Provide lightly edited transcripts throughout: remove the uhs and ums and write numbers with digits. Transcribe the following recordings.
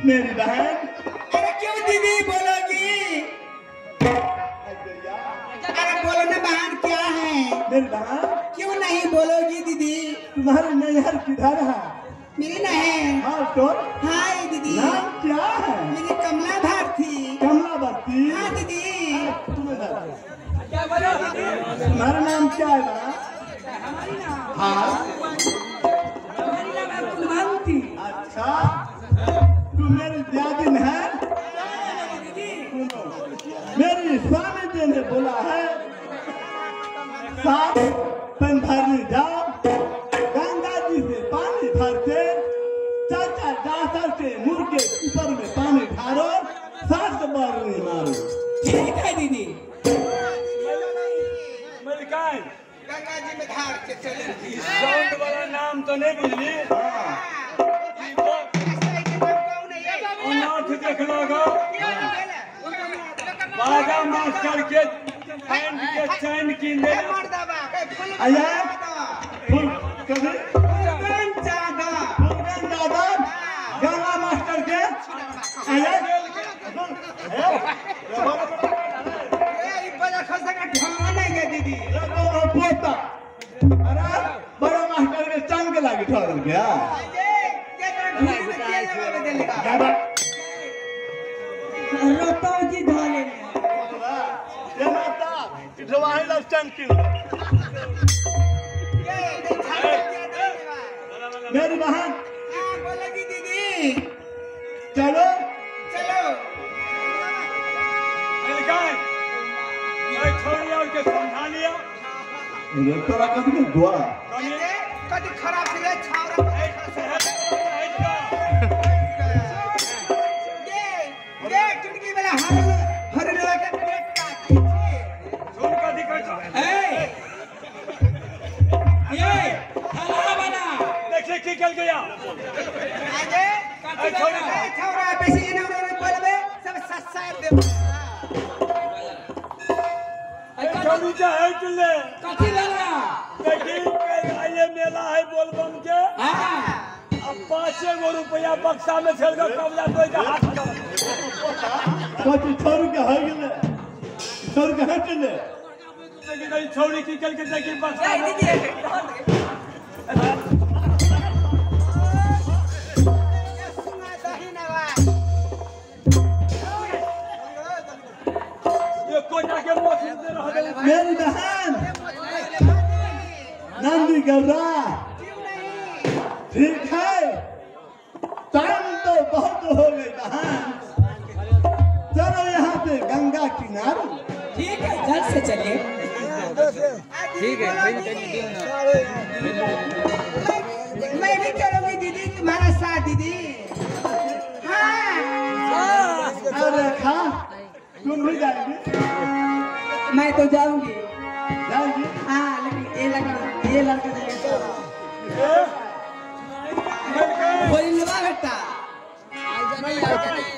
मेरी बहन। अरे क्यों दीदी बोलोगी? अरे बोलो ना बहन क्या है? मेरी बहन क्यों नहीं बोलोगी दीदी? तुम्हारे नैहर किधर है? मेरी नहर। हाँ तो? हाँ दीदी। नाम क्या है? मेरी कमला भारती। कमला भारती? हाँ दीदी। तुम्हारा नाम क्या है बहन? हमारी नाम? हाँ हमारी नाम है कुलवंती। अच्छा तू मेरी दियादिन है? मेरी स्वामी जी ने बोला है साथ पेन भरने जाओ, गंगा जी से पानी भरते चाचा जासर के मुंह के ऊपर में पानी ढारो, सात बार नहीं मारो। ठीक है दीदी। गंगा जी में धार के चले। साउंड वाला नाम तो नहीं बुझली। अनाथ देख लोगो बाजा मास्टर के पैंट के चैन की ले आया फुल कभी फुलगन ज्यादा गंगा मास्टर के आया दीदी पोता। अरे बड़ा मास्टर के चैन के लागे ठहर गया। रोतो जी धोले ये माता इठवाही ला चैन की। मेरी बहन। हां बोलेगी दीदी। चलो चलो। मिलकर ये छोड़ी और के समझा लिया। ये तोरा कभी के दुआ कभी खराब से छावरा की गया छोरा बेसी इना बोलबे सब सस्सार दे। छोरी के हट ले कथि लगा देखी आइए मेला है बोलबम के। हां अब 5 गो रुपया बक्सा में छेल के कबला कोई के हाथ कथि छोरी के हो गेले, छोरी के हट ले। देखी छोरी की कल के देखी बक्सा में। मेरी बहन नंदी गौरा ठीक है, टाइम तो बहुत हो गई बहन, चलो यहाँ से गंगा किनारे। ठीक है जल्द से चलिए। ठीक है मैं भी चलूंगी दीदी तुम्हारा साथ दीदी। हाँ अरे खा तुम भी जाएगी? मैं तो जाऊंगी। जाऊंगी? हाँ लेकिन ये लड़का जाएगा। बोलवा बेटा गया।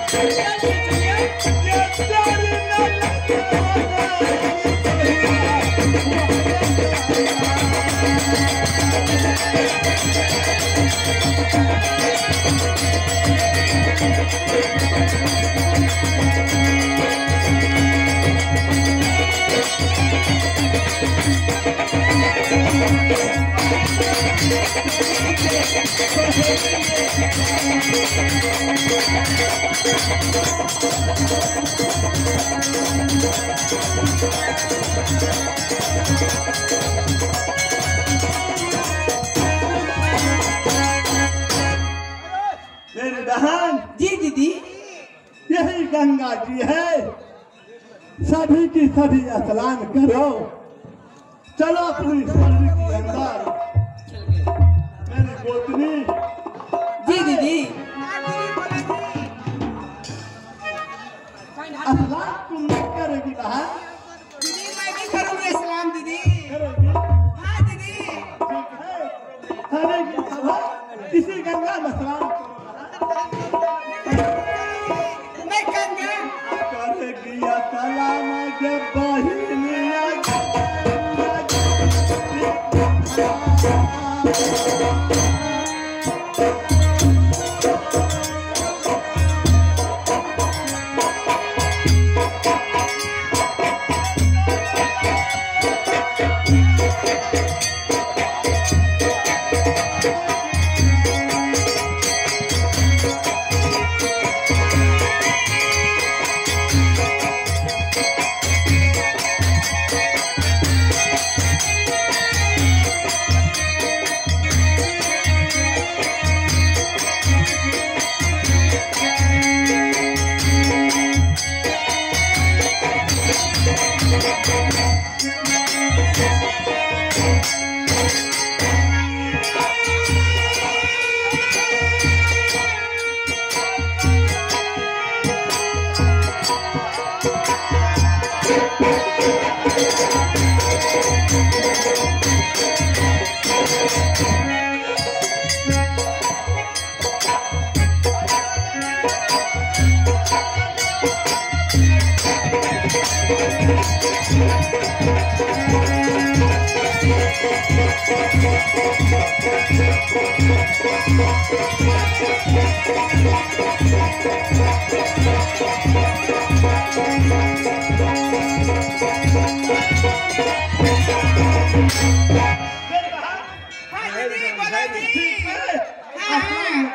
ये प्यारी मेरी बहन जी दीदी, यही गंगा जी है, सभी की सभी स्नान करो। चलो अपनी शरीर के अंदर। मेरी गोतनी जी दीदी, स्नान तुम नहीं करेगी बहन? दीदी मैं भी करूंगी स्नान दीदी। करेगी? हाँ दीदी। ठीक है, सभी की सभा इसी गंगा में स्नान करो। मैं गंगा करेगी सलाम जब बहिनिया।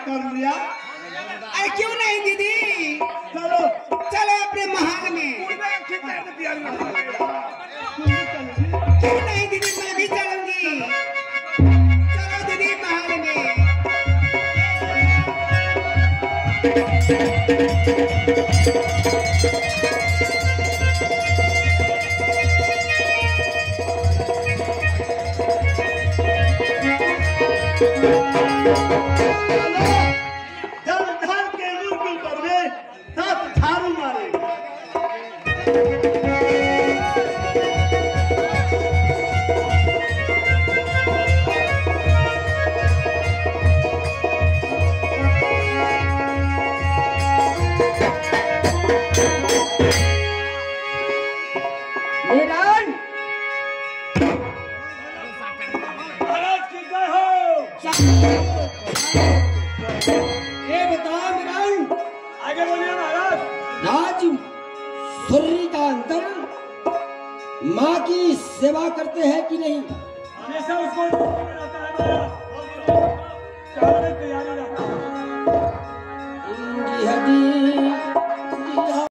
कर लिया। अरे क्यों नहीं दीदी, चलो चलो अपने महल में। क्यों नहीं दीदी, मैं भी चलूंगी। चलो दीदी महल में। जल के मुर्गी पर में सात झाड़ू मारे। महाराज की जय हो। ये बताओ मीरान, आगे बोलिए महाराज। राज सूर्य का अंतर माँ की सेवा करते हैं कि नहीं? हमेशा उसको रहता है महाराज, तैयारी।